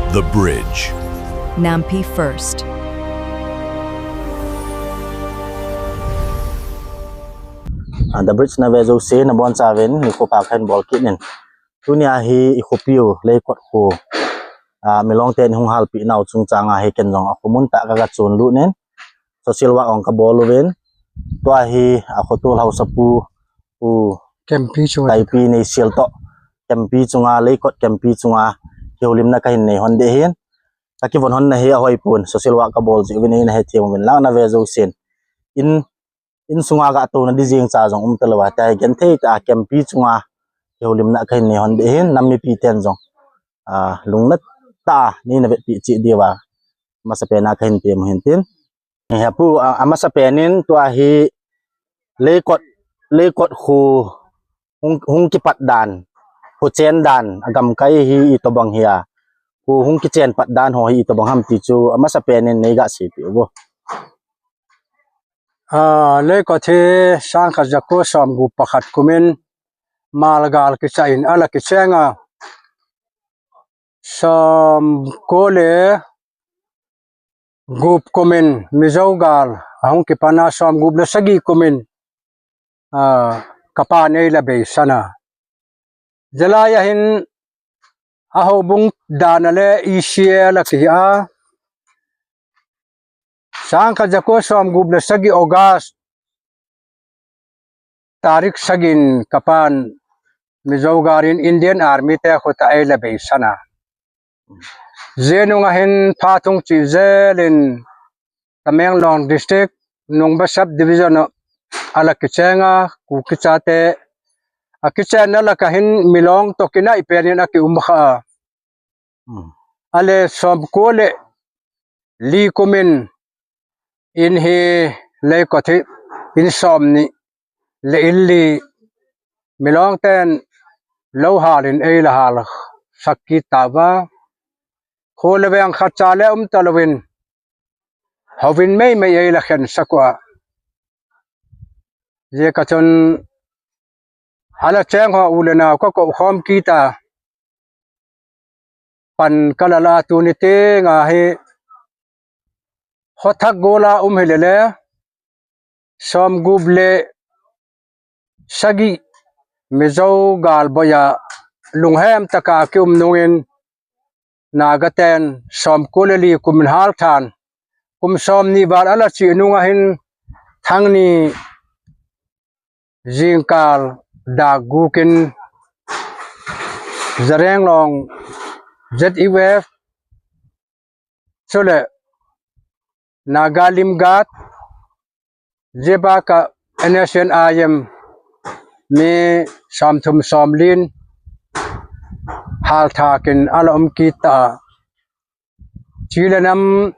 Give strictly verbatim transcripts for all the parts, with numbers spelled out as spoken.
The Bridge. Nampi First. Ah, The Bridge na ve jouse, na bonchauvin, nikho pha kahin bol kit in. Tunia hi i khopiu, Leikot kho, ah, Milong ten hung halpi nau chungchang a hi ken jong a khomun tah ka ga chon lut in. Social work ong ka bol uvin. Tua hi a khotol hausapu, u Kempi chunga. Taipi Neisial toh. Kempi chunga, Leikot Kempi chunga, kihoulimna kahin nei hon ding ahin. Ka kivon hon na hi ahoi pon, social work ka bol jeh uvin, na hethem uvin lang na ve jousen. In, in sunga ga touna ding jeng cha jong um talou a, tia hi genthei tah a Kempi chunga, kihoulimna kahin nei hon ding ahin, nam mipi ten jong. Ah, lungna tah a, nei na vetpi cheh diuva. Masapen a kahin tem u hin tin. He pu, a, amasapen in tua hi Leikot, Leikot kho hung, hung kipat dan, kho chen dan, a gamkai hi itobang hia, kho hung kichen pat dan ho hi itobang ham ti chu amasapen in nei ga seipeh uvo. Ah, Leikot hi sangkhat jako somgup pakhat kumin Malgal kicha in ala kicheng a, somko le gup kumin Mizo gal ahung kipan a, somgup le sagi kumin, ah, kapan eila beisan a. Jalai ahin ahoubung dan a le E C L a kihi a. Sangkhat jako somgup le sagi August tarik sagin kapan Mizo gal in Indian Army te khut a eila beisan a. Jeh nung ahin phat hung chih jel in Tamenglong District, Nungba Sub Division a ala kicheng a, Kuki chate akichen na lak ahin Milong toh kinai pen in aki um kha a. Hmm. Ale somko le li kumin in hi Leikot hi in somni le in li Milong ten lou hal in eila hal sak kit tauva. Kho le veng khat cha le um talouvin, houvin meimei eila khen sak uva. Jeh a chun ala cheng ho u le nao ka kou khom kit a, pan ka la la, tuni teng a hi khothak gol a um hi le le, somgup le sagi Mizo gal boi a lunghem tah a kium nungin, Naga ten somko le li kumin hal than, kum somni val ala chih nung ahin Thangni jingkal dak guk in Zarenglong Z U F, chule Naga Limguard, jeh a ka N S C N I M mi somthum somli in hal thak in ala um kit ta. Chi le nam,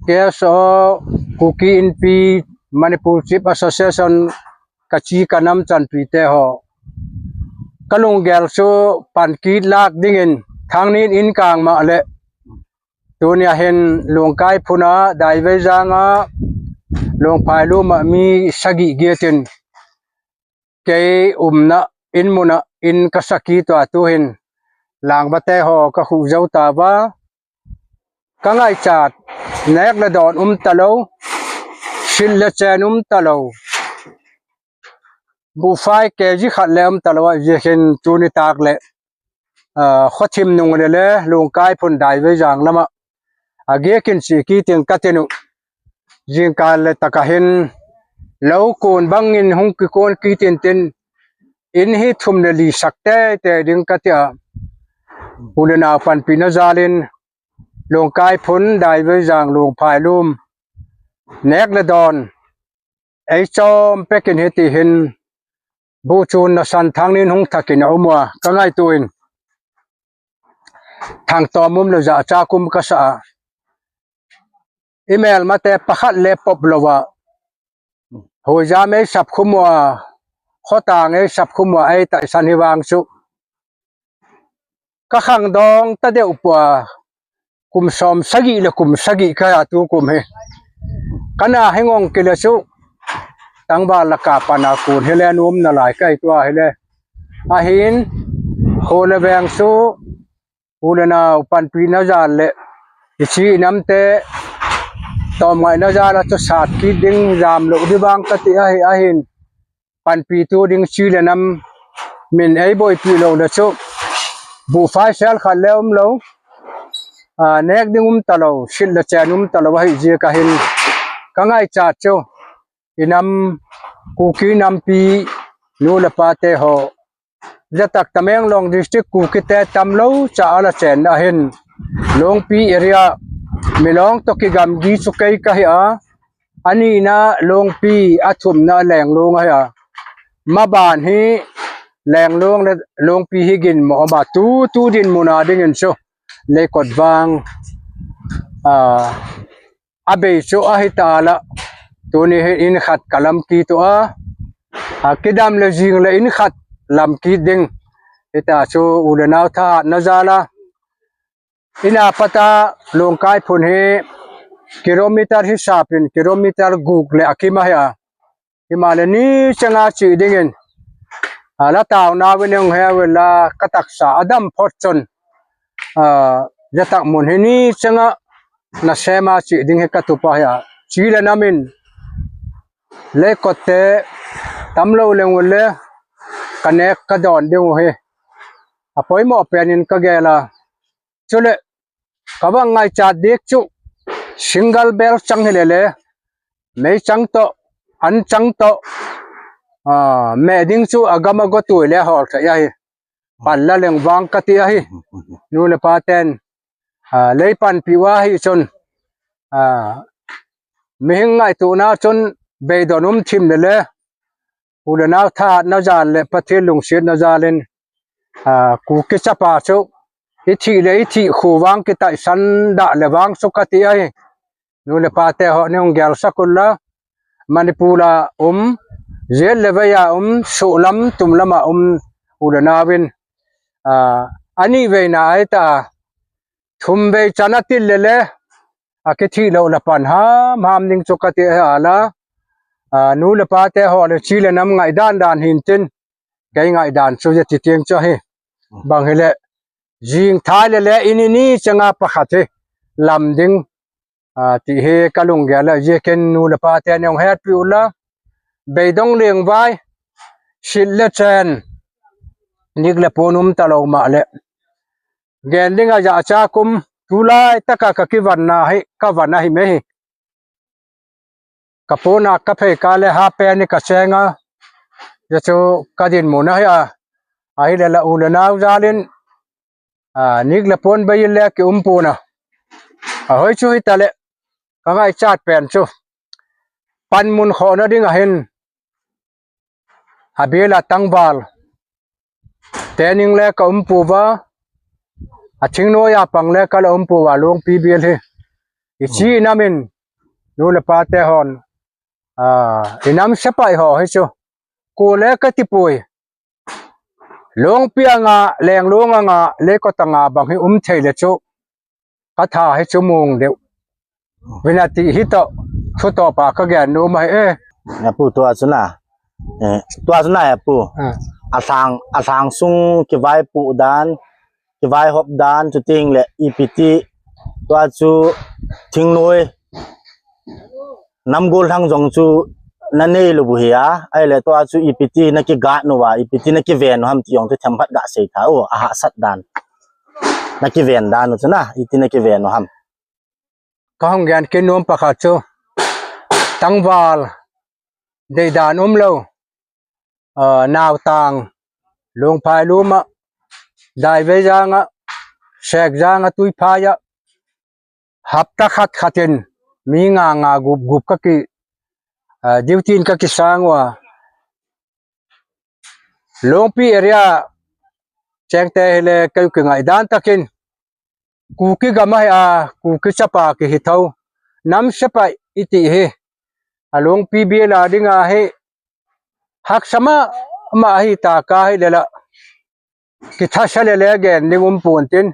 K S O, Kuki Inpi, Manipur Chief Association, ka chi ka nam chanpi te ho, ka lunggel chu pan kit lak dingin Thangni in kang ma le, tunia hin Lungkai phun a, Daiveijang a, Lungphai lum a mi sagi get in kei umna in mun a in ka sa kit uva, tuhin Langva te ho ka khuh jou tauva. Ka ngaichat, nek le don um talou, sil le chen um talou, buhfai K G khat le um talou, ajeh hin tuni tak le, ah, khothim nung le le, Lungkai phun Daiveijang lam a, ageh kin chi kit in ka tin u. Jingkah le tah a hin lou kon bang in hung kikon kit in tin, in hi thum le li sak tei tei ding ka ti a. U le nau panpina jal in, Lungkai phun, Daiveijang, Lungphai lum, nek le don ei chom pek in, hiti hin buh chun nasan Thangni in hung thak in a um uva, ka ngaito in Thangtom um le ja cha kum ka sa a. I melmate pakhat le pop lou a, hoijam ei sap khum uva, khotang ei sap khum uva, ei taisan hi vang chu ka khangdong ta deuh pua, kum som sagi le kum sagi ka hi a, tu kum hi ka na hi ngong kile chu, tangval laka pan a kon hi le nom nalai ka hi tua hi le. Ahin, kho le veng chu u le nau panpina jal le, hiche inam te tomngaina jal a chu sat kit ding, jam lou ding vang kati ahi, ahin panpi tu ding chi le nam min ei boipi lou le chu, buhfai sel khat le um lou, a, nek ding um talou, sit le chen um talou ahi jeh a hin ka ngaichat chu, inam Kuki nampi nu le pa te ho, jatak Tamenglong district Kuki te tamlou cha a la chenna hin, Longpi area, Milong toh kigamgi chu kei kahi a, anina Longpi, athumna Lenglong ahi a. Maban hi Lenglong le Longpi hi ginmo ama tu, tu dinmun a dingin chu Leikot vang, a, abei chu ahi ta la. Tuni hi in khat ka lam kit u a, a, kidam le jing le in khat lam kit ding. Hita chu u le nau thahatna jal a, ina pat a Longkai phun hi kilometer hisap in kilometer guk le akim ahi a. Himahle ni changa che dingin, a, la taona uvin hung he uvin la ka taksa adam phot chun, a, jatak mun hi ni changa nasem a che ding hi ka tup ahi a. Chi le nam in Leikot te tamlou leng u le ka nek ka don ding u hi apoimo pen in ka gel a. Chule ka vang ngaichat ding chu single bell chang hi le le, meichang toh, anchang toh, a, meh ding chu agam a go tui le hol thei ahi. Pan la leng vang kati ahi. Nu le pa ten, a, lei panpi u ahi chun, a, mihing ngaituna chun beidon um thim le le, u le nau thahatna jal le Pathen lungsetna jal in, a, Kuki chapa chu i thi le i thi khu vang kitaisan da le vang chu kati ahi. Nu le pa te ho nei hung gelsak un la, Manipur a um, jet le vei a um, suh lam, tum lam a um, u le nau in, a, ani veina ahi ta, thum vei chan a til le le, akithi lou la pan ham ham ding chu kati ahi a la. A, nu le pa te ho le chi le nam ngaidan dan hin tin, kei ngaidan chu jati tieng chu ahi. Bang hi le, jing thai le le, ini ni changa pakhat hi lam ding, a, ti hi ka lunggel a, jeh ken nu le pa te nei hung hetpi u la, beidong leng vai, sit le chen, nik le pon um talou ma le, gen ding a ja cha kum, tulai taka ka kivan na hi, ka van ahi me hi. Ka pon a ka phei ka le ha pen ni ka cheng a, ja chu ka dinmun ahi a, ahi le la u le nau jal in, a, nik le pon bei le ki um pon a. A hoi chu hi ta le, ka ngaichat pen chu, panmun khohna ding a hin, a bel a tangval te ning le ka um pu va, a thingnoi a pang le ka la um pu va, Longpi bel hi. I chi nam in, nu le pa te hon, a, inam sepai ho hi chu, ko le ka ti pui. Longpi anga, Lenglong anga, Leikot anga bang hi um thei le chu, ka tha hi chu mong deu. Vina ti hi to, thu to pa ka gen nu ma hi e. Ya pu tua chu na. Eh, tua chu na ya pu. Ah. A sang, a sang sung kivai pu dan, kivai hop dan chu ting le ipi ti. Tua chu thingnoi. Namgol thang jong chu na nei lou bu hi a, ahile tua chu ipi ti na kigat nu a, ipi ti na kiven nu ham ti jong chu themkhat ga sei tha u, a hahsat dan. Na kiven dan u chu na, iti na kiven nu ham. Ka hung gen kit nom pakhat chu, tangval deidan um lou, a, naotang, Lungphai lum a, Daivei jang a, Sek jang a, Tuiphai a, hapta khat khat in mi nga nga gup gup ka ki, a, duty in ka kisang u a. Longpi area cheng te hile kei u kingai dan takin, Kuki gam ahi a, Kuki chapa kihi tho, nam sepai iti hi, a Longpi bel a ding a hi, haksa mama ahi ta ka hi le la, kithasa le le gen ding um pon tin.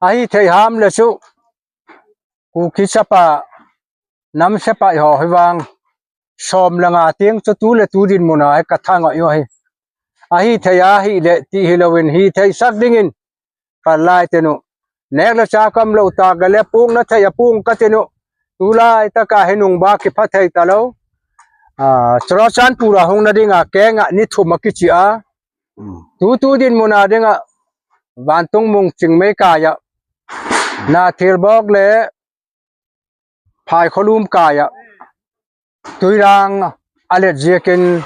Ahi thei ham le chu, Kuki chapa, nam sepai ho hi vang, som le nga tieng chu tu le tu dinmun a hi ka thangah u ahi. Ahi thei ahi le ti hi louvin, hi thei sak dingin, pal lai tinu. Nek le chak umlou tah le pung na thei a pung ka tinu. Tulai tah a hi nungba kipha thei talou. Ah, Churachandpur a hung na ding a keng a ni thum a kichi a. Mm. Tutu dinmun a ding a Vantung Mung Chingmei kai a. Na thil bok le Phaikholum kai a. Tuilang a let ziakin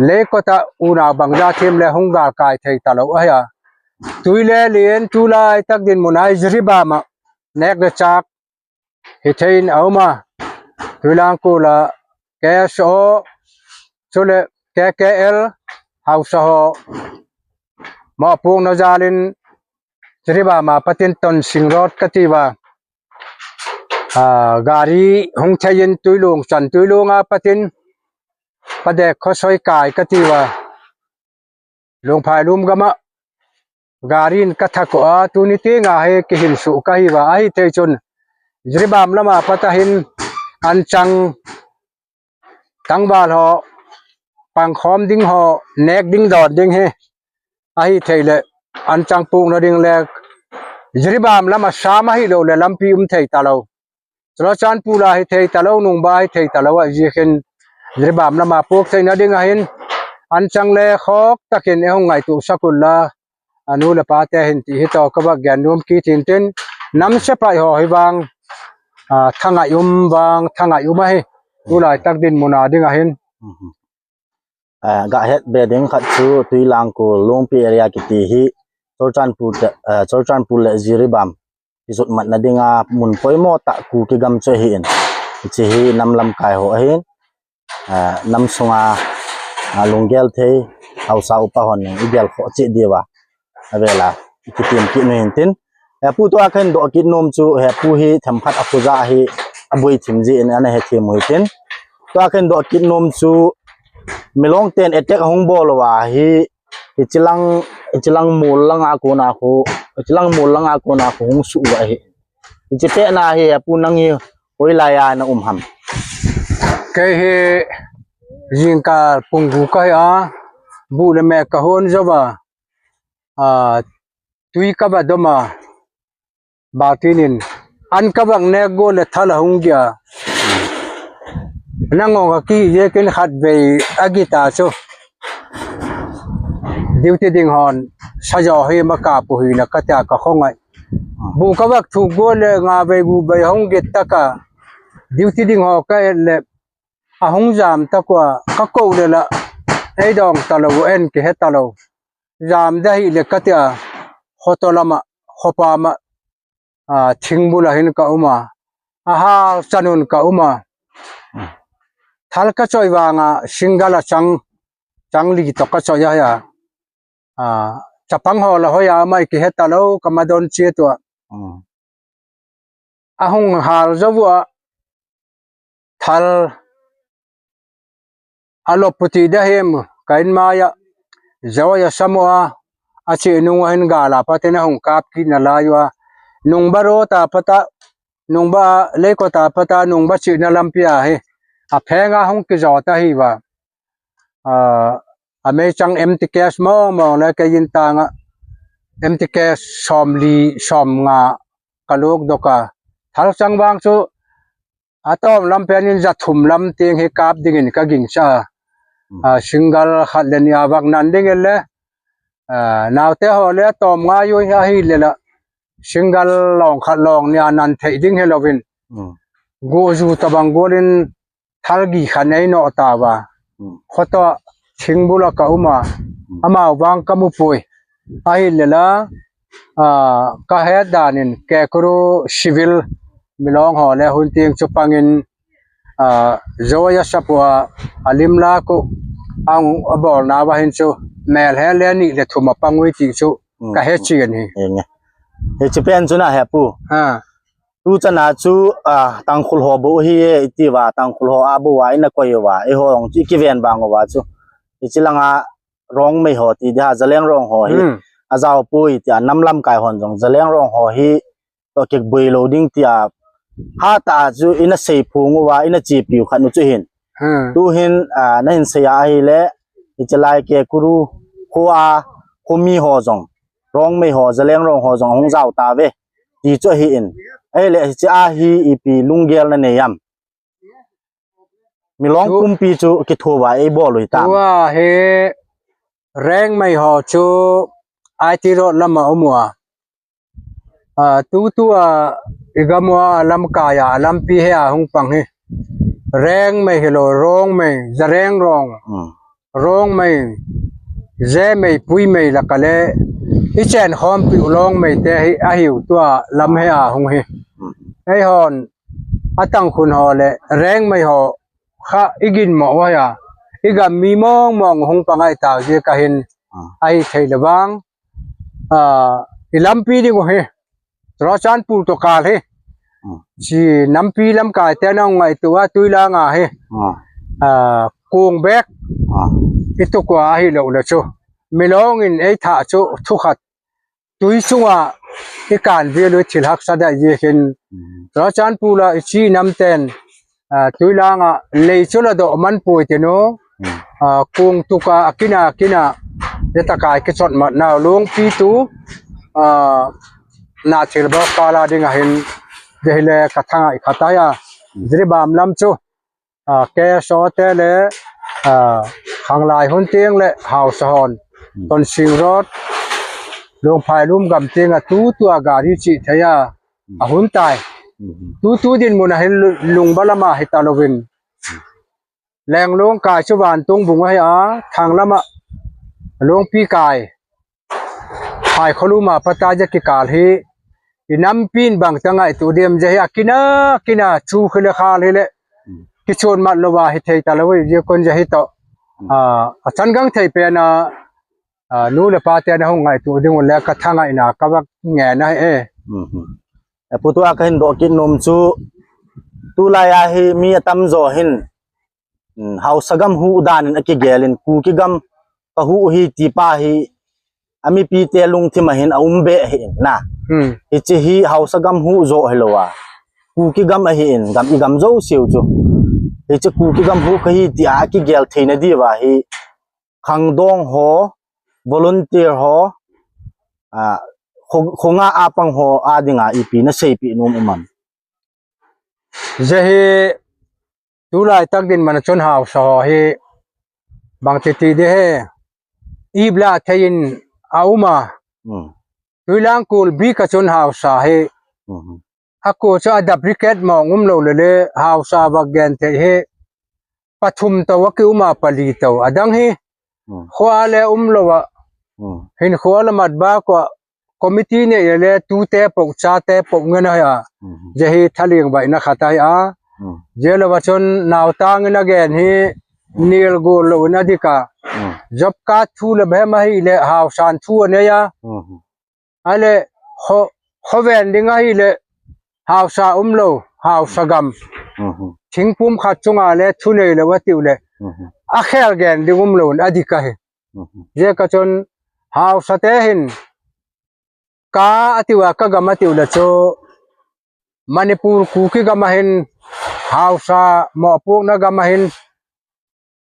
Leikot a unau bangza thim le hung gal kai thei talou ahi a. Tui le lien tulai tah dinmun a hi Jiribam a nek le chak hi thei in a um a. Tuilang kul a K S O chule K K L hausa ho mopung na jalin Jiribam a patin Tonsing Road ka ti va. Ah, gari hung thei in Tuilung chan Tuilung a patin Padek Khosoi kai ka ti va. Lungphailum gam a gari in ka thah ko a tuni ti nga hi kihin suh ka hi va ahi thei chun Jiribam lam a pat a hin an chang tangval ho pangkhom ding ho nek ding don ding hi ahi thei le an chang pung na ding le Jiribam lam a sam ahi lou le lampi um thei talou. Churachandpur a hi thei talou, nungba hi thei talou a ziakin Jiribam lam a puk thei na ding a hin an chang le khok takin e hung ngaito sak un la. Anu le pa te hin ti hi to ka va gen nuam kit in tin nam sepai ho hi vang, ah, thangai um vang, thangai um ahi. Tulai tah dinmun a ding a hin. Mhm. Ah, ga het be ding khat chu Tuilang kul Lungpi area kiti hi Churachandpur te, ah, Churachandpur le Jiribam. Kijot mat na ding a mun poimo tah Kuki gam chu ahi in. Hichi hi nam lamkai ho ahi in. Ah, nam sunga, ah, lunggel thei, hausa upa hon i gel kho chi diu va. Avela, i kitim kit nu hin tin. He pu tua khen do kit nom chu, he pu hi themkhat a puja hi a bui thim ji in ana he thim hui tin. Tua khen do kit nom chu, milong ten attack hung bol va hi, hichilang, hichilang mul lang a kona khu, hichilang mul lang a kona khu hung su va hi. Hichi pet na hi, he pu nang hi, hoilai a na um ham. Kei hi jingkah pung gu ka hi a, bu le me ka hon jo va, a, tui ka va dom a, ba tin in, an ka va ne go le thal a hung gia. Nang o ka ki ye kin khat vei a gi ta chu. Duty ding hon, sa jo hi ma ka pu hi na ka ta ka khong ai. Bu ka va thu go le nga vei gu vei hung gi ta ka. Duty ding ho ka et le a hung jam ta kwa ka ko le la. Ei dong ta lo en ki he ta lo. Jam da hi le ka tia. Hoto lama, hopa ma. A, thingbul a hin ka um a. A hal chanun ka um a. Thal ka choi vang a, single a chang, chang li to ka choi a ya. A, chapang ho la hoi a mai ki he ta lo, ka ma don chi tua. Mm. A hung hal jo vua. Thal a lop puti da hem ka in maya. Joya samoa. A chi nung a hin gala patin a hung kap ki na la yua. Nung ba ro ta pata, nung ba lei ko ta pata, nung ba chi na lampi a hi. A pheng a hung ki jo ta hi va. A, a mei chang M T K S mong mong le kei in tang a. M T K S som li, som nga ka luk dok a. Thal chang vang chu a tom lam pen in za thum lam ting hi kap ding in ka ging sa. Mm. A, single khat le ni a vak nan ding in le. A, naute ho le tom nga yu hi le la. Single long khat long ni a nan thei ding he lovin. Mm. Gu zu ta bang gol in thal gi khan ei no ta va. Hmm. Khoto thingbul a ka um a. Hmm. Amau vang ka mu pui. A hi le la, a, ka he dan in Kekuru civil milong ho le hun ting chu pang in, a, Joya sapu a, a lim la ku ang a bol na va hin chu mel he le ni le thum a pang ui ti chu hmm, ka he chi an hi. Enge. He chi pen chu na he pu. Ha. Tu chana chu, a, Tangkhul ho bou hi e, i ti va, Tangkhul ho a bou a, i na koi uva, i ho jong chu, i kiven vang uva chu. I chi langa Rongmei ho ti dia, Zaleng Rong ho hi, hmm, a jao pui tia, nam lamkai hon jong, Zaleng Rong ho hi, to kik bui lo ding tia, ha ta chu, i na sei phung uva, i na chi piu khat nu chu hin. Hmm. Tu hin, a, na hin sei a hi le, i chi lai Kekuru, khu a, khu mi ho jong. Rongmei ho, Zaleng Rong ho jong ahung jao tauve ti chu ahi in. Ahile hiche a hi ipi lunggel nanei am? Milong pumpi chu kitho uva eibol u hitam? Tua hi Rengmei ho chu I T Road lama um uva. A, tutua igam uva lamkai a lampi hi ahung pang hi. Rengmei hilou, Rongmei, Zareng Rong. Hmm. Rongmei, Zemei, Puimei lakale ichen khompi u Longmei te hi ahiu tua lam hi ahung hi. Hmm. Eihon atang khun ho le Rengmei ho kha igin mo uva ya. Igam mi mong mong hung pangai tau ji kahin. Hmm. Ahi thei le vang. A, ilampi ding u hi. Churachandpur to kal hi. Hmm. Chi nampi lamkai te nong ngaito a Tuilang a hi. Hmm. A, Kongbek. Hmm. Itu kwa ahilou le chu. Milong in eitha chu thukhat. Tui chunga ikan viu thil haksa da ji hin. Hmm. Churachandpur la ichi namten a, Tuilang a lei chu la doh man pui ti nu. Hmm. A, kung tuka akina, akina. Jeta kai kichot mat nau lungpi tu. A, na thil bok kala ding ahin. Jehile kathang a ikhatai a. Hmm. Jiribam lam chu. A, K S O te le, a, khanglai hun ting le, hausa hon. Hmm. Tonsing Road. Lungphai lum gam ting a tutua gari chi thei a. Hmm. Ahun tai. Hmm. Tutu dinmun a hin lu-, lungba lama hita louvin. Lenglong kai chu Vantung bung ahi a, thang lama Longpi kai. Phai kholuma pata ja kikal hi. Inampin bang ta ngaito dem ja hi akina, akina chu khile khal hile. Hmm. Kichon mat louva hi thei ta lou ji kon ja hi to. Hmm. A, achan gang thei pen a, a, nu le pa te na hung ngaito ding le kathang a ina kava nge na e. Hmm. E pu tua kahin doh kit nom chu, tulai a hi mi atamjo hin, um, hausa gam hu dan in akigel in Kuki gam kahu hi ti pa hi, amipi te lungthim a hin aum be hi na. Hmm. Hiche hi hausa gam hu jo hilou a. Kuki gam ahi in, gam igam jo siu chu. Hiche Kuki gam hu kahi ti a akigel theina diuva hi, khangdong ho, volunteer ho, a, kho-, khonga apang ho adinga ipi na seipeh nom um am? Jehi tulai tak dinmun a chun hausa ho hi bang ti ti di he. Ipla thei in aum a. Hmm. Tuilang kulbi ka chun hausa hi. Hmm. Ako chu a duplicate mong um lou le le, hausa va gen thei hi. Pathum to a ki um a pali to. Adang hi. Hmm. Khua le um lou a. Hmm. Hin khua le mat ba ko committee ne le tu te po cha te po nge na ya. Hmm. Je hi thaling vai na khatai a. Hmm. Je lou va chun nautang in a gen hi nil gol lou na dika. Hmm. Job card thu le be ma hi le hausan thu ne ya. Hmm. Ale, kho, khoven ding ahile, hausa um lou, hausa gam. Mhm. Thingpum khat chunga le, thunei lou atiu le. Mhm. Akhel gen ding um lou, adik ahi. Mhm. Je ka chun, hausa te hin, ka atiu a, ka gam atiu le chu, Manipur Kuki gam ahin, hausa, mohpukna gam ahin,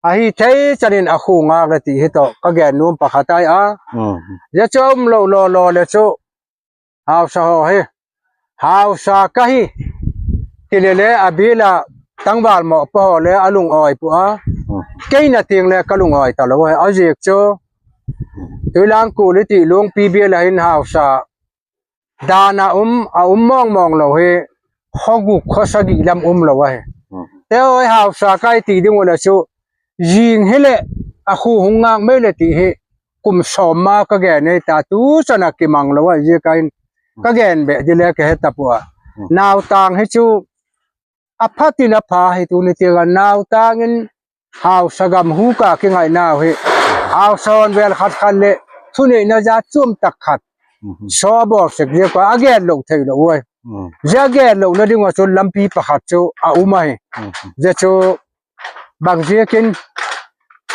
ahi thei chanin a khu ngak le ti hi to, ka gen nom pakhat ahi a. Mm. Je chu um lou lou lou le chu, hausa ho hi. Hausa ka hi. Ti le le a bila tangval mo pa ho le a lung oi pu a. Mm. Kei na ting le ka lung oi ta lou he. A jik chu. Tuilang ku le ti lung pi bila hin hausa. Dan a um, a um mong mong lou hi, kho guk kho sagi lam um lou ahi. Hmm. Te oi hausa kai ti ding u le chu, jing hi le, a khu hung ngak mai le ti hi, kum som ma ka gen e ta tu chan a kimang lou ahi, je ka in, ka gen be di le ka he ta pu a. Hmm. Nautang hi chu, a phat in a pha hi tuni ti ga nautang in, Hausa gam hu ka kingai nau hi. Hausa hon vel khat khat le, thuneina ja chom tak khat. Mhm. So bol sek je ko a gen lou thei lou oi. Mhm. Je a gen lou na ding a chun lampi pakhat chu a um ahi. Mhm. Je chu bang je kin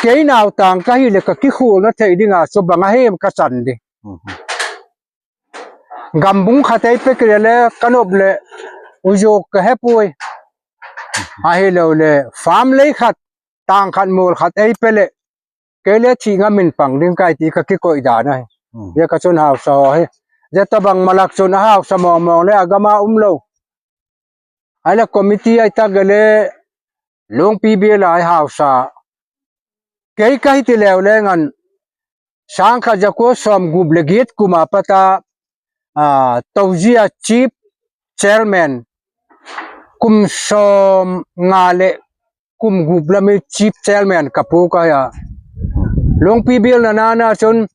kei nautang ka hi le ka kikhol na thei ding a chu bang a hem ka chan di. Mhm. Gambung khat ei pe kile le, ka nop le, u jok ka he pui. Ahilou le, farm lei khat, tang khat mol khat ei pe le, kei le thi nga min pang ding kai ti ka kikoi dan ahi. Hmm. Jeh a chun haosa ho hi. Jeh a tobang malak chun a haosa mong mong le agam a umlou. Ahile committee ahi tak le Lungpi bial a hi haosa. Kei kahi ti leu le ngan sangkhat jako som gup le get kum a pat a, a, Toujia Chief Chairman kum som nga le kum gup lam hi Chief Chairman kapu kahi a. Lungpi bial na na na chun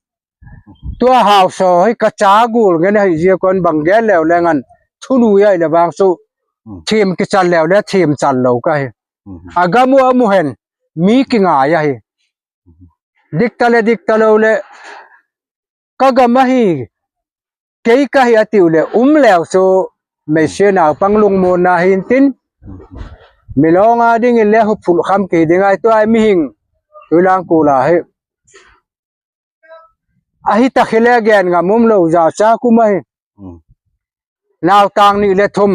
tua haosa hi kacha gul ngen ahi jeh a kon bang gel leu le ngan thulu ahi le vang chu Hmm. Thim kichal leu le thim chal lou kahi. Hmm. Agam u amu hen mi kingai ahi. Dik ta le dik ta lou le kagam ahi kei kahi atiu le um leu chu meise naopang lungmonna hin tin. Milong a ding in le huphul kham kei ding ahi tua mihing. Tuilang kula hi. Ahi tak hile gen ngam umlou ja cha kum ahi. Hmm. Naotang ni le thum.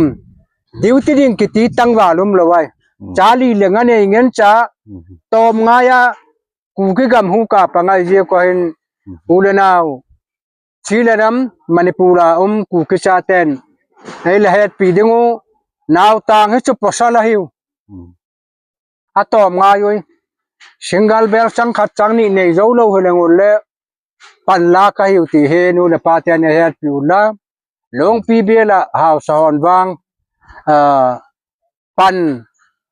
Duty ding kiti tangval umlou ahi. Hmm. Cha li le nga nei ngen cha. Hmm. Tom ngai a Kuki gam hu ka pa ngai jeh ko hin Hmm. u le nao. Chi le nam Manipur a um Kuki chaten. Ei le hetpi ding u. Naotang hi chu pasal ahiu. Hmm. Atom ngai ui. Single bell chang khat chang ni nei jou lou hi le ngun le. Pan la kahiu ti hi nu le pa ten ahetpi u la. Lungpi bial a haosa hon vang. Ah, pan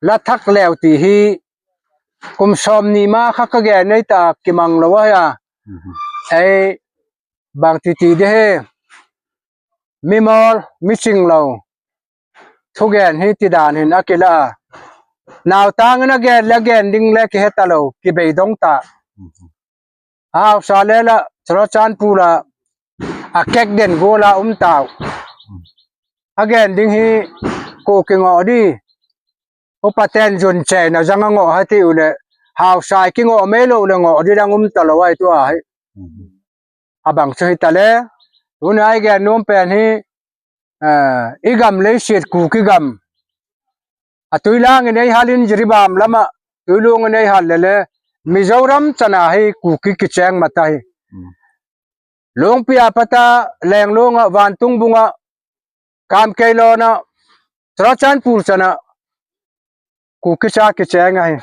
la thak leu ti hi. Kum som ni ma kha kagen nei ta kimang lou ahi a. Mhm. Ei, bang ti ti de he. Mi mol, mi ching lou. Thugen hi ti dan hin akila. Naotang in agen le agen ding le kihe ta lou, kibeidong ta. Mhm. Haosa le la, Churachandpur a, akek den gol a um tau. Agen ding hi ko kingo di. Upa ten jun chena jang ango ha ti u le. Haosa kingo mei lou le ngo di dang um ta lou ahi tua hi. Mhm. Abang chu hi ta le. Tuna i gen nom pen hi, eh, i gam leiset Kuki gam. A Tuilang in ei hal in Jiribam lama, Tuilung in ei hal le le, Mizoram chana hi Kuki kicheng mata hi. Hmm. Lungpi a pat a, Lenglung a, Vantungbung a, Kamkeilon a, Churachandpur chana, Kuki cha kicheng ahi.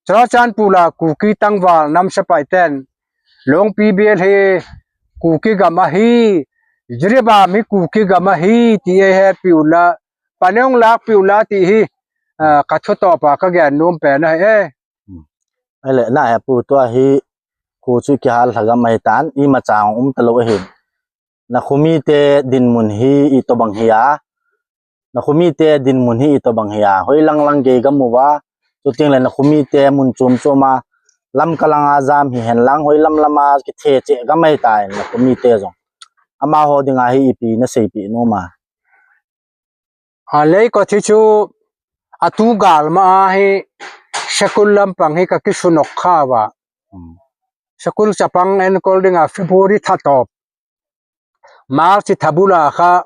Churachandpur a Kuki tangval nam sepai ten. Lungpi bial hi Kuki gam ahi. Jiribam hi Kuki gam ahi. Ti ei hetpi u la. Panung lakpi u la ti hi. Ah, ka thu topa ka gen nom pen ahi e. Hmm. Ele na hepu tua hi ku chu kihal lhagam ahi tan. Ima chang um ta lou ahi. Na khomite dinmun hi itobang hi a. Na khomite dinmun hi itobang hi a. Hoi lang lang gei gam uva. Chuting le na khomite mun chom chom a. Lamka lang a jam hi hen lang hoi lam lam a kithe che gam ahi tai na khomite jong. Amaho dinga hi ipi na seipi nom a. A lei ko thi chu a tu gal ma a hi school lampang hi ka kisunok kha va. Hmm. School chapang enkol dinga February tha top. March tha bula kha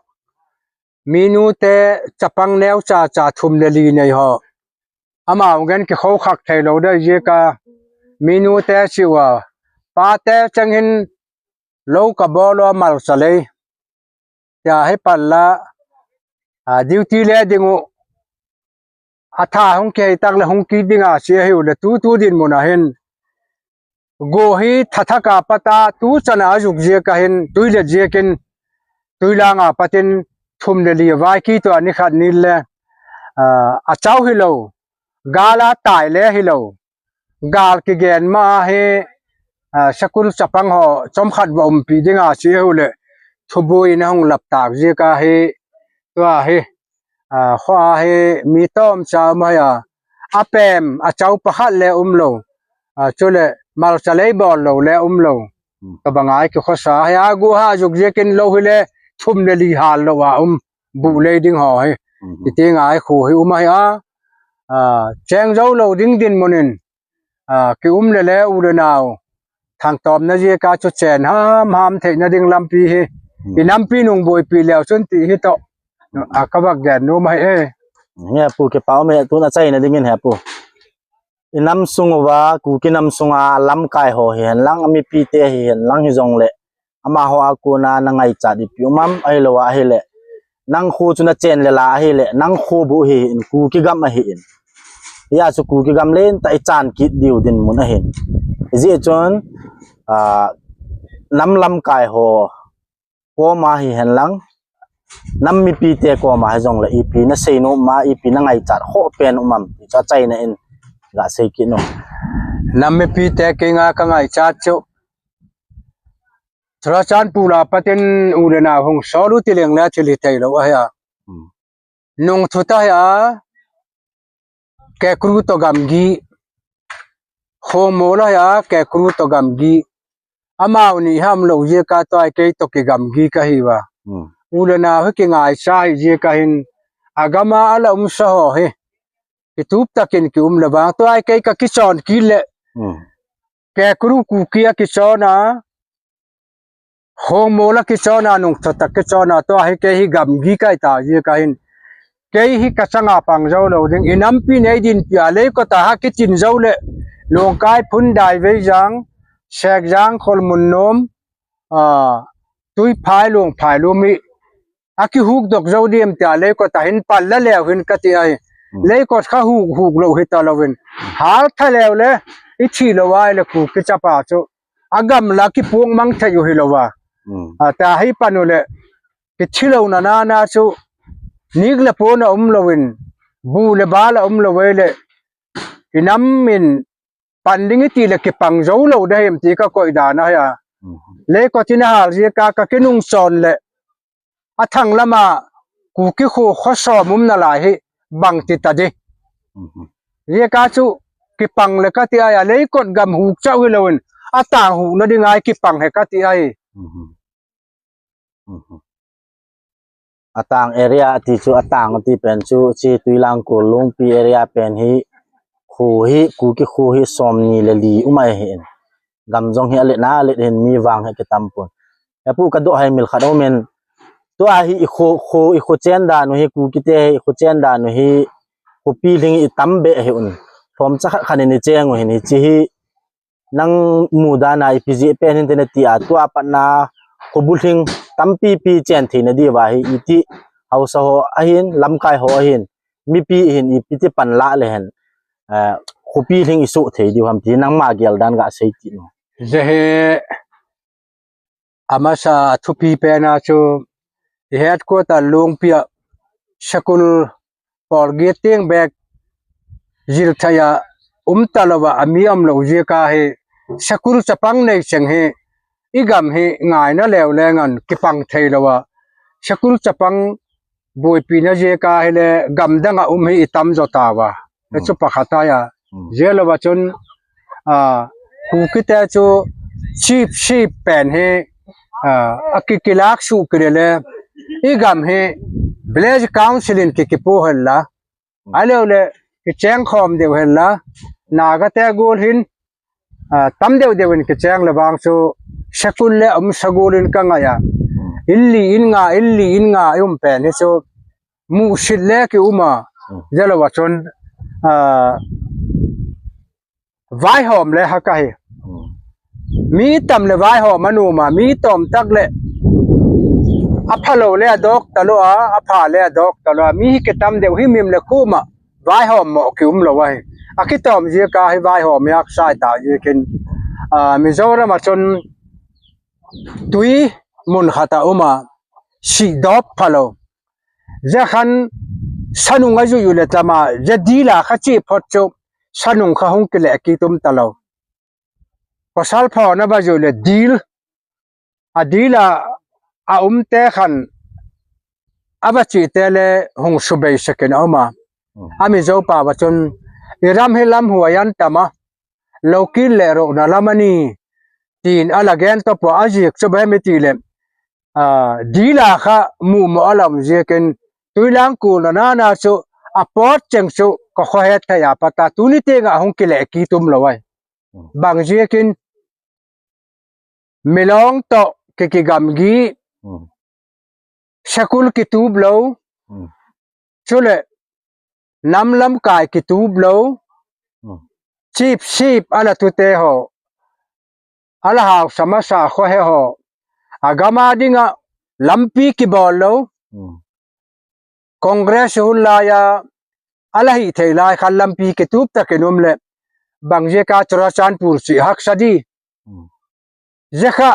minu te chapang neo cha cha thum le li nei ho. Amau ngen kikho khak thei lou dei jeh a minu te chi uva. Pa te cheng hin lou ka bol uva mal sa lei. Tia hi pan la, a, duty le ding u. A tha hung kei tak le hung kit ding a si ahi u le tu tu dinmun a hin. Go hi tha thak a pat a tu chana a juk jeh a hin, tui le jeh in, Tuilang a pat in thum le li vai kit tua ni khat ni le, a, a chau hi lou, gal a tai le hi lou. Gal kigen ma hi, a, school chapang ho chomkhat va umpi ding a si u le, thubuina hung lap tak jeh a hi, tua hi, a, kho a hi mi tom cha um ahi a, a pem, a chau pakhat le um lou, a, chule mal sa lei bol lou le um lou. Hmm. Ka bang ai ki khosa hi a gu ha juk jeh in lou hi le thum le li hal lou a um bu lei ding ho hi. Hmm. Ti ti ngai khu hi um ahi a, a, cheng jou lou ding dinmun in, a, ki um le le u le nau. Thangtom na jeh a chu chen ham ham theina ding lampi hi. Hmm. I nampi nung boipi leu chun ti hi to. A ka va gen nom ahi e. Nge pu kipa um e tuna chaina ding in hepu. I nam sung uva, Kuki nam sunga lamkai ho hi hen lang, a mipi te hi hen lang hi jong le. amaho a kona na ngaichat ipi um am, ahilou a ahile, nang kho chu na chen le la ahile, nang kho bu hi in, Kuki gam ahi in. Hia chu Kuki gam lentah i chan kit diu dinmun ahin. Hijeh chun, ah, nam lamkai ho koma hihen lang, nam mipite koma hijongle ipi na seinom a, ipi na ngaichat khoh pen um am, ti chu achaina in ga sei kit un. Nam mipite kinga ka ngaichat chu, Churachandpur a patin u le nao hung sol u ti leng le thil hithei lou ahi a. Hmm. Nungthu ta hi a, Kekru toh gamgi, Khongmol a hi a, Kekru toh gamgi. Amau ni ham lou jeh a tua hi kei toh kigamgi kahi uva. Hmm. U le nao hi kingaichat hi jeh a hin, agam a ala um sa ho hi kitup takin ki um le vang, tua hi kei ka kichon kit le. Hmm. Kekru Kuki a kichon a, Khongmol a kichon a, Nungthu toh kichon a, tua hi kei hi gamgi kahi ta jeh a hin, kei hi ka chang a pang jou lou ding, i nampi nei dinpi a, Leikot a ha kichin jou le, Longkai, Phundai, Veijang, Sekjang, Kholmunnom, a, Tuiphai, Longphai, Lumi, a kihukdok jou diam tia, Leikot a hin pan la leu hin kati ahi. Hmm. Leikot kha huk, huk lou hita louvin. Hal tha leu le, i thi lou ahile Kuki chapa chu, agam la kipuang mang thei u hilou va. Hmm. A, tua hi pan u le, kithi louna nana chu, nik le pon a um louvin, bu le bal a um lou ve le, i nam in pan ding i ti le kipang jou lou ding ham ti ka koi dan ahi a. Mhm. Leikot in a hal jeh a ka kinung chon le, a thang lam a Kuki kho kho som um nalai hi bang ti ta di. Mhm. Jeh a chu kipang le kati ahi a, Leikot gam huk chau hilou in, atang hukna ding a hi kipang hi kati ahi. Mhm. Mhm. Atang area ti chu, atang ti pen chu, chi Tuilangkol Lungpi area pen hi, kho hi, Kuki kho hi som ni le li um ahi in. Gam jong hi alet na alet hin, mi vang hi kitam pon. Hepu, ka doh hai mil khat um in. Tua hi i kho, kho, i kho chen dan u hi, Kuki te hi, i kho chen dan u hi, khopi lhing i tam be hi un. Lhomcha khat khat in i cheng u hin, hichi hi, nang mu dan a ipi jeh pen hin te na ti a, tua pat na khobu lhing tampi pi chen thei na diu va hi, iti haosa ho ahin, lamkai ho ahin, mipi hin ipi ti pan la le hen, eh, khopi lhing i soh thei diu ham ti nangma gel dan ga sei ti no. Jeh hi, amasa thupi pen a chu, i headquarter Lungpi a sakol pawl get teng bek jil thei a um ta lou va, a mi um lou jeh a hi, sakol chapang nei cheng hi, i gam hi ngaina leu leng an kipang thei lou va. Sakol chapang boipi na jeh a hi le, gam dang a um hi i tam jo ta va. Hmm. Chu pakhat ahi a. Hmm. Jeh lou va chun, a, Kuki te chu chief, chief pen hi, a, a ki, kilak suh kit le le, i gam hi village council in ki, kipu hen la. Hmm. Ahilou le, kicheng khom diu hen la. Naga te gol hin, a, tam deu deu in kicheng le vang chu, sakol le um sa gol in ka ngai a. Hmm. In li in nga, in li in nga i um pen hi chu, musit le ki um a. Hmm. Jeh lou va chun, a, vaihom le ha ka hi. Hmm. Mi tam le vaihom a um a, mi tom tak le, a phalou le a dok ta lou a, a pha le a dok ta lou a, mi hi kitam deu hi mim le kum a, vaihom mo ki um lou ahi. A kitom jeh a hi vaihom yak sai ta jeh kin, a, Mizoram a chun tui mun khat a um a, si dop phalou. Jeh khan sanung a jui u le tama, jeh dil a kha chi phot chu, sanung kha hung kile ki tum ta lou. Pasal pho na va jui le dil, a dil a, a um te khan, a va chi te le hung subei sekin a um a. Hmm. A Mizo pa va chun, i ram hi lam huai an tam a, lou kit le roh na lam a ni, tin a la gen to po a jik chu be mi ti le, a, dil a kha mu mo a lam jeh kin, Tuilangkol na na na chu, a pot cheng chu, ka kho het thei a pat a, tuni teng a hung kile ki tum lou ahi. Hmm. Bang jeh kin, Milong toh ki, kigamgi, Hmm. Sakol kitup lou, Hmm. Chule, nam lamkai kitup lou, Hmm. Chief, chief, a la tute ho, a la haosa masa kho he ho, Agama dinga lampi kibol lou. Hmm. Congress hun laiya, ala hithei lai khan lampi kitup takin um le, bang jeh a Churachandpur chu haksa di. Hmm. Jeh kha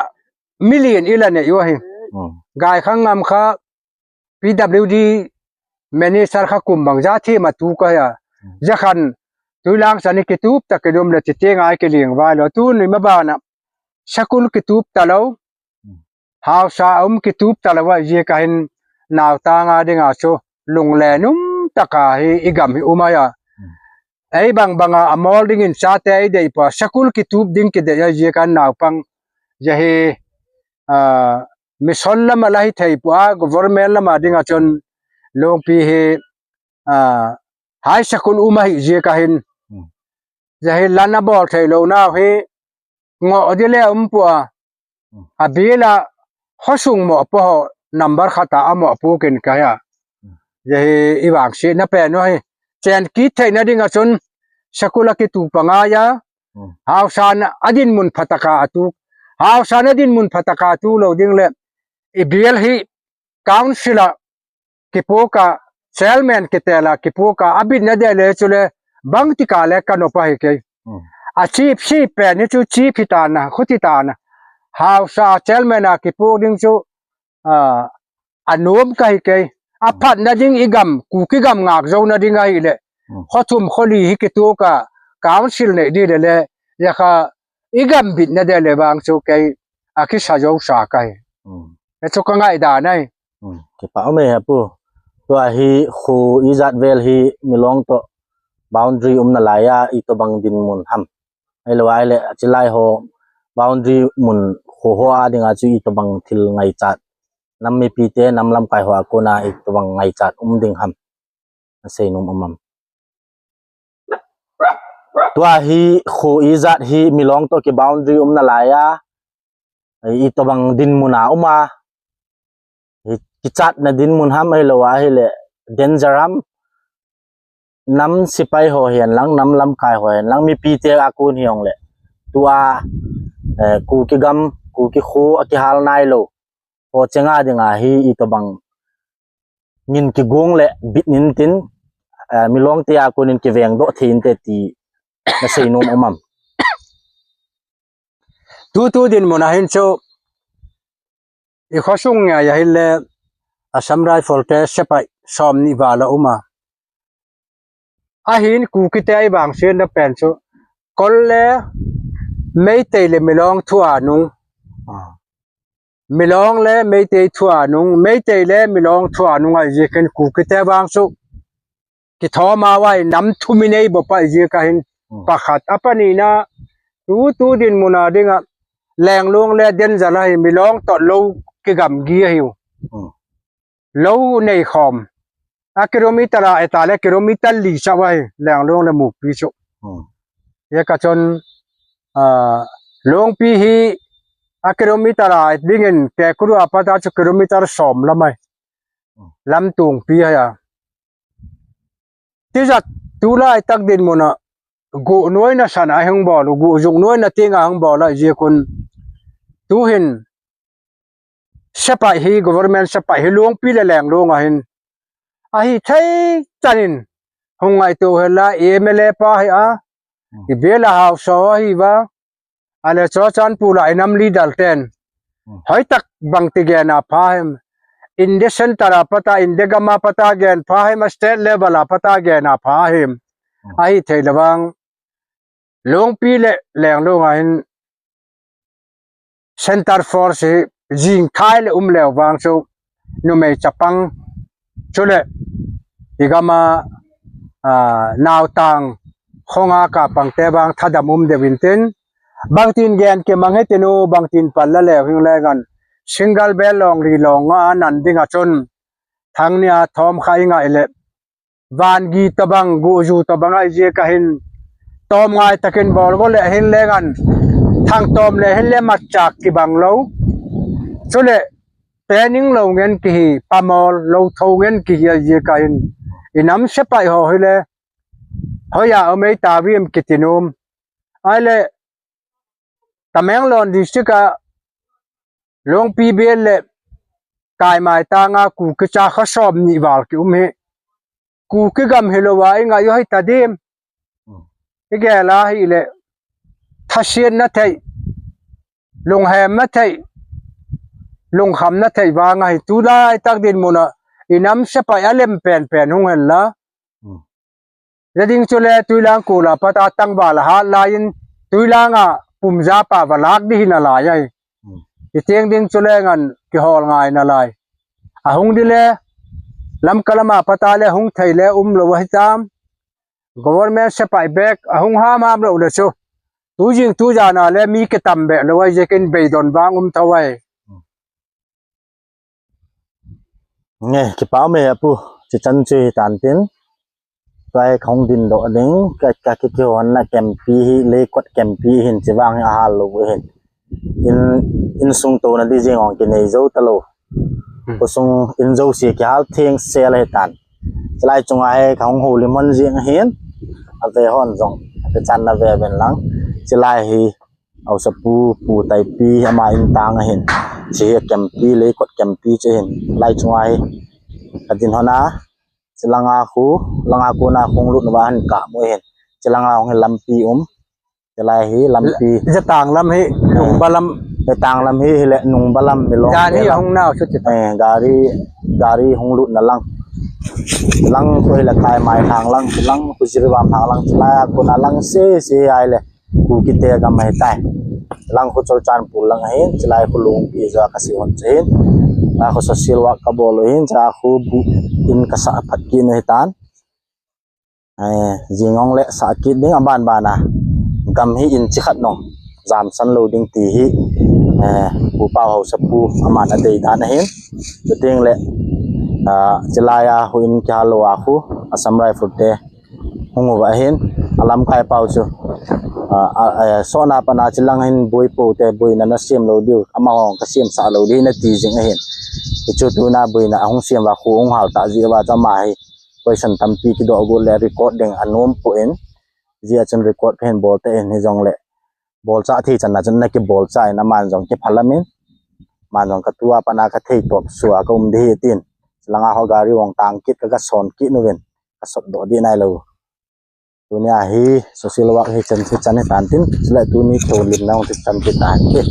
million ila nei u ahi. Hmm. Gaikhangam kha P W D minister kha kum bang ja thim a tu ka ya. Hmm. Jeh khan tuilang sani kitup takin um le, chiti ngai kiling vai lou. Tuni ma bana school kitup talou. Hmm. Haosa um kitup talou a jeh kha hin naotang a dinga chu lunglen um taka hi i gam hi um ahi a. Hmm. Ei bang banga amol dingin chate i dei pua, school kitup ding kidei a jeh kha naopang jeh hi, ah, mission lama la hithei pua, government lama dinga chun Longpi hi, ah, high school um ahi jeh kha hin. Hmm. Jeh hi lan abol thei lou nau hi ngoh di le um pua. Hmm. Abil a khosung mopo ho number khat a amopo kin ka ya. Hmm. Jeh hi i vangsetna pen u ahi. Chen kit theina dinga chun school a kitup angai a. Hmm. Haosan a dinmun phataka atu. Haosan a dinmun phataka tu lou ding le, i bil hi council a kipoka, chairman kitela kipoka, abitna dei le chule bang tika le ka nop ahi kei. Hmm. A chief, chief pen hi chu chief hi tana, khuti tana. Haosa chairman a kipo ding chu, ah, anom ka hi kei. A phatna ding i gam, Kuki gam ngak jouna ding ahi le. Hmm. Khothum kholi hi kituka, council nei di le le, ya kha i gam bitna dei le vang chu kei akisa jousa ka hi. Hmm. Hichu ka ngaidan ahi. Hmm. Kipa um e Pu. Tua hi kho ijat vel hi Milong to boundary umna laiya itobang dinmun ham. Ahilou ahile, chilai ho boundary mun kho ho a dinga chu itobang thil ngaichat. Nam mipite, nam lamkai ho a kona itobang ngaichat um ding ham. Asei nom um am. Tua hi kho ijat hi Milong to ki boundary umna laiya, itobang dinmun a um a. Hi kichatna dinmun ham ahilou ahile danger ham. Nam sipai ho hihen lang, nam lamkai ho hihen lang, mipite a kon hi hong le. Tua, eh, Kuki gam, Kuki kho akihal nailou ho chenga dinga hi itobang ngin kigong le bit nin tin, eh, Milong te a konin kiveng doh thei inte ti nasei nom um am. Tutu dinmun a hin chu i khosung ngai ahile Assam Rifle te sepai som ni val a um a. Ahin Kuki te i vangsetna pen chu Kol le Meitei le Milong thu a nung. Ah. Milong le Meitei thu a nung, Meitei le Milong thu a nung ahi jeh khen Kuki te vang chu kithom a vai nam thum i nei bou pa ahi jeh kha hin. Hmm. Pakhat, apanina, tutu dinmun a dinga Lenglong le Denzala hi Milong to lou kigamgi ahiu. Hmm. Lou nei khom. A kilometer a eta le kilometer li sa vai Lenglong le Mukpi chu. Hmm. Hia kha chun, ah, Longpi hi a kilometer a dingin Kekuru a pat a chu kilometer som lam ahi. Hmm. Lamtungpi ahi a. Tijat tulai tak dinmun a guh nuaina san a hung bol u, guh jung nuaina ting a hung bol ahi jeh un. Tuhin sepai hi, government sepai hi Longpi le Lenglong a hin ahithei chan in hung ngaito hen la, i M L A pa hi a, hmm, i bel a haosa hi va, ale Churachandpur a i nam leader ten. Hmm. Hoitak bang ti gen a pha hem. India center a pat a, India gam a pat a gen pha hem, a state level a pat a gen a pha hem. Hmm. Ahithei le vang. Longpi le Lenglong a hin center force hi jing thei le um leu vang chu numei chapang chule i gam a, ah, naotang khonga kapang te vang thadam um deu in tin, bangtin gen kimang hitin u, bangtin pal la leu hing le ngan single bell long li long nga nan ding a chun thang nia thom kha i ngai le vangi tobang, guhju tobang ahi jeh kha hin, tom ngai takin bol go le hin le ngan, thang tom le hin le matchak kibang lou. Chule, training lou ngen kihi, pamol lou tho ngen kihi ahi jeh kha hin, i nam sepai ho hi le, hoiya um ei ta vim kiti nom. Ahile, Tamenglong district a Longpi bel le Kaimai tanga Kuki cha kha som ni val ki um hi. Kuki gam hilou a i ngai u hi ta dim. Hmm. I gel a hi le thasietna thei, lunghemna thei, lungkhamna thei vang a hi tulai tak dinmun a i nam sepai a lem penpen hung hen la. Hmm. Hijeh ding chule Tuilang kul a pat a tangval a hat lai in Tuilang a pumja pa va lak di hi nalai ahi. Hmm. Hiti ding chule ngan kihol ngai nalai. Ahung di le Lamka lam a pat a le hung thei le umlou ahi tam. Government sepai bek ahung hamham lou le chu. Tujing tujan a le mi kitam be lou ahi jeh in beidon vang um tho ahi. Nge, kipa um e apu, chichan chu hi tan tin. Tua hi kahung din doh ding, ka, ka ki, kihonna kempi hi, leikot kempi hin, chivang hi ahal lou hin. In, insung touna di jeng ong kinei jou talou. Hmm. Khosung in jouse kihal theng sel hi tan. Chilai chunga hi kahung houlim hon jeng hin, ave hon jong, ave chan na ve ven lang. Chilai hi, Haosapu, Pu Taipi, ama in tang ahin. Chi hi kempi, leikot kempi chi hin. Lai chunga hi. Kadin hon a. Chilanga khu, langa khu na khung lut na ba han ka mu hin. Chilanga hong hi lampi um. Chilai hi lampi. Jatang lam hi, nungba lam. Jatang lam hi, hi le nungba lam mi long. Gari hong nau chu chi. Eh, gari, gari hong lut na lang. Lang khu hi le Kaimai thang lang, lang khu Jiribam thang lang. Chilai khu na lang se, se ai le. Kuki te gam ahi tai. Lang khu Churachandpur lang ahin, chilai khu Lungpi ja ka si hon che hin. Lai khu social work ka bol u hin, chilai khu bu in ka sa phat kit u hi tan. Eh, jing ong le sa kit ding aban ban a. Gam hi in chi khat nong. Jam san lou ding ti hi. Eh, Pu Pau Haosapu aman a dei dan ahin. Chuting le, ah, chilai a khu in kihal lou a khu. Assam Rifle te. Hung uva hin, a lamkai pau chu. A, a, a, sona pana chilang hin boi po te boina na siam lou diu, ama hong ka siam sa lou di na ti jing ahin. Hichu tuna boina ahung siam va khu hung hal ta ji va cha ma hi. Question tampi kidoh go le record ding anom po in. Ji a chun record ka hin bol te in hi jong le. Bol cha thi chan na chun na kibol cha in aman jong kiphalam in. Man jong ka tua pana ka thei top sua ka um di hi tin. Langa ho gari ong tang kit ka ka son kit nu vin. Ka sot doh di nai lou. Tunia hi social work hi chan hi chan hi tan tin. Chule tuni tholim na ong hi chan hi tan tin.